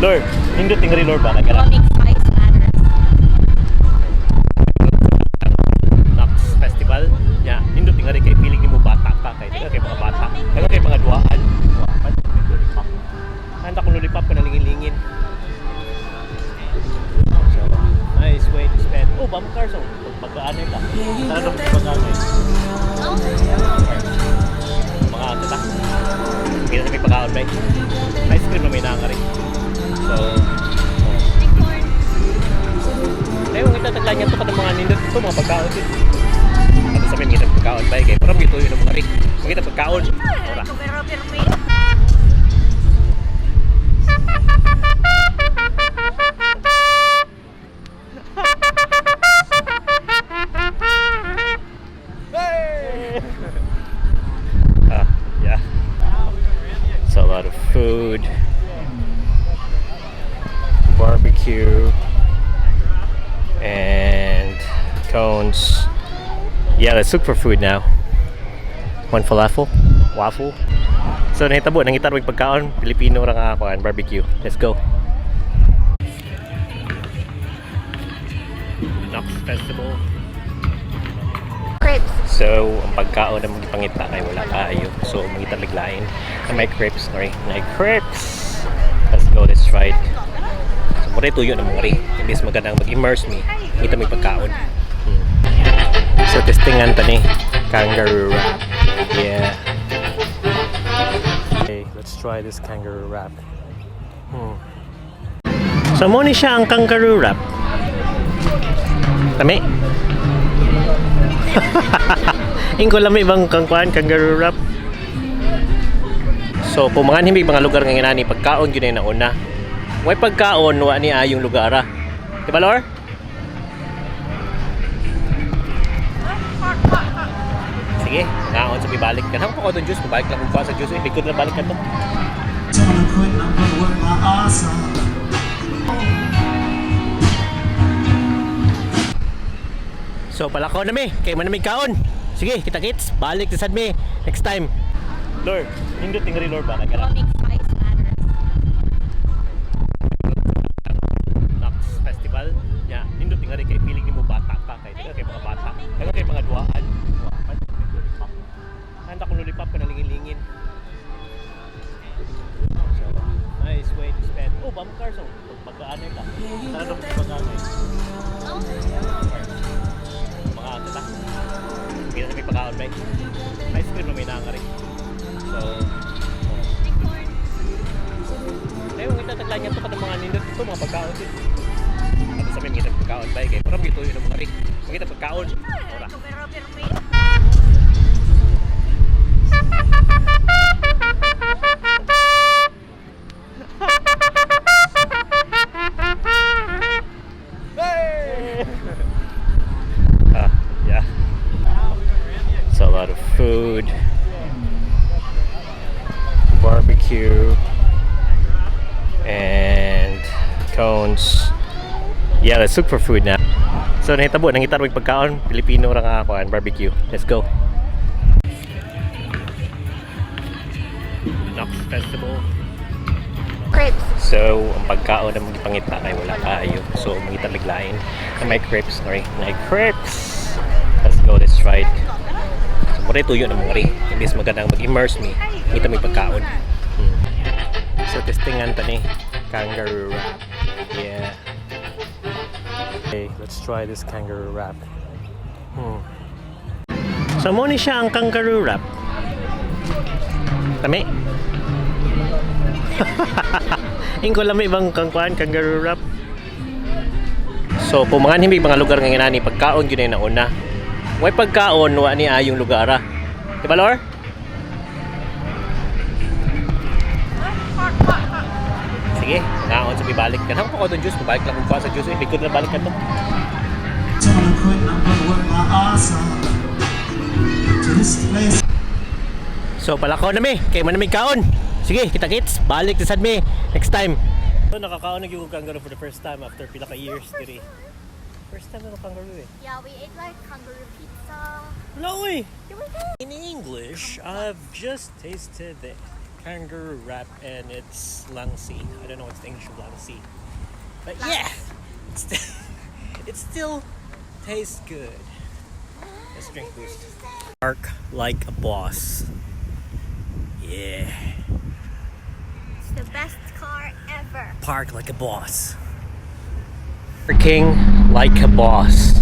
Lord, nindot tingali Lord ba kay Comic size matters. Knox Festival. Nya, nindot tingali kay feeling nimo bata ka kay daghan kay mga bata. Daghan kay mga duaan. Duaan, may lollipop. Handa kong lollipop ko nalingin-lingin. So, nice way to spend. Oh, bump cars oh. Pagbaanay ba? Tara na pagbaanay. Mga ano ta? Hindi na may pagkaon ba? Ice cream na may nangari. So, oh. Corn. Ay, mga itataglan niya ito ka ng mga nindot ito, mga pagkaon din. Ano sa mga pagkaon ba? Kaya parang ito yun ang mga rin. Mga pagkaon. Ora. Pero pero may Ah, yeah. It's a lot of food, barbecue, and cones. Yeah, let's look for food now. One falafel, waffle. So nahitabo, nangita og pagkaon, Pilipino ra nga ako and barbecue. Let's go. Knox Festival. Crepes. So, ang pagkaon na magipangita kay wala kaayo. So, mangita biglain. Na may crepes, sorry. May crepes. Let's go, let's try it. So, mura tuyo na mga ri. Imbis magandang mag-immerse me, ngita may pagkaon. So, testingan ta ni kangaroo wrap. Yeah. Okay, let's try this kangaroo wrap. So, mo ni siya ang kangaroo wrap. Tami. Ingko lang may ibang kangkuan, kangaroo wrap. So, kung mga hindi mga lugar nga inani, pagkaon yun ay nauna. Way pagkaon, wa ni ayong lugar ah. Di ba, Lor? Sige, ngaon sa bibalik ka. Nang ko juice, mabalik lang kung sa juice. Eh, likod na balik ka to. Gonna quit and I'm gonna work my ass off. So, palakaw na mi. Kay man na mi kaon. Sige, kita kits. Balik sa sad mi. Next time. Lor, nindot tingali Lor ba? Kay Comic size matters. Knox Festival. Nya, nindot tingali kay feeling nimo bata ka kay daghan kay mga bata. Daghan kay mga duaan. Duaan, may lollipop. Handa kong lollipop ko nalingin-lingin. So, nice way to spend. Oh, bump cars oh. Pagbaanay ba? Tara na pagbaanay. Mga ano ta? Hindi na may pagkaon ba? Ice cream na may nangari. So, oh. Corn. Ay, mga itataglan niya ito ka ng mga nindot ito, mga pagkaon din. Ano sa mga pagkaon ba? Kaya parang ito yun ang mga rin. Mga pagkaon. Ora. Pero pero may Ah, yeah. It's a lot of food, barbecue, and cones. Yeah, let's look for food now. So, nahitabo, nangita og pagkaon, Pilipino ra nga ako and barbecue. Let's go. Knox Festival. Crepes. So, ang pagkaon na magipangita kay wala kaayo. So, mangita biglain. Na may crepes, sorry. May crepes. Let's go, let's try it. So, mura tuyo na mga ri. Imbis magandang mag-immerse me, ngita may pagkaon. So, testingan ta ni kangaroo wrap. Yeah. Okay, let's try this kangaroo wrap. So, mo ni siya ang kangaroo wrap. Tami. Ingko lang may ibang kangkuan, kangaroo wrap. So, kung mga hindi mga lugar nga inani, pagkaon yun ay nauna. Way pagkaon, wa ni ayong lugar ah. Di ba, Lor? Sige, ngaon sa bibalik ka. Nang ko doon juice, mabalik lang kung sa juice. Eh, likod na balik ka to. Gonna quit and I'm gonna work my ass off. To this place. So palakaw na mi, kay man na mi kaon. Sige, kita kits, balik sa sad mi next time. So nakakaon na gyud kangaroo for the first time after pila ka years diri. First time na kangaroo eh. Yeah, we ate like kangaroo pizza. Wala oy. Here we go. In English, I've just tasted the Kangaroo wrap and it's langsi. I don't know what's the English of langsi. But yeah, it still tastes good. Let's drink Boost. Park like a boss. Yeah. It's the best car ever. Park like a boss. Parking like a boss.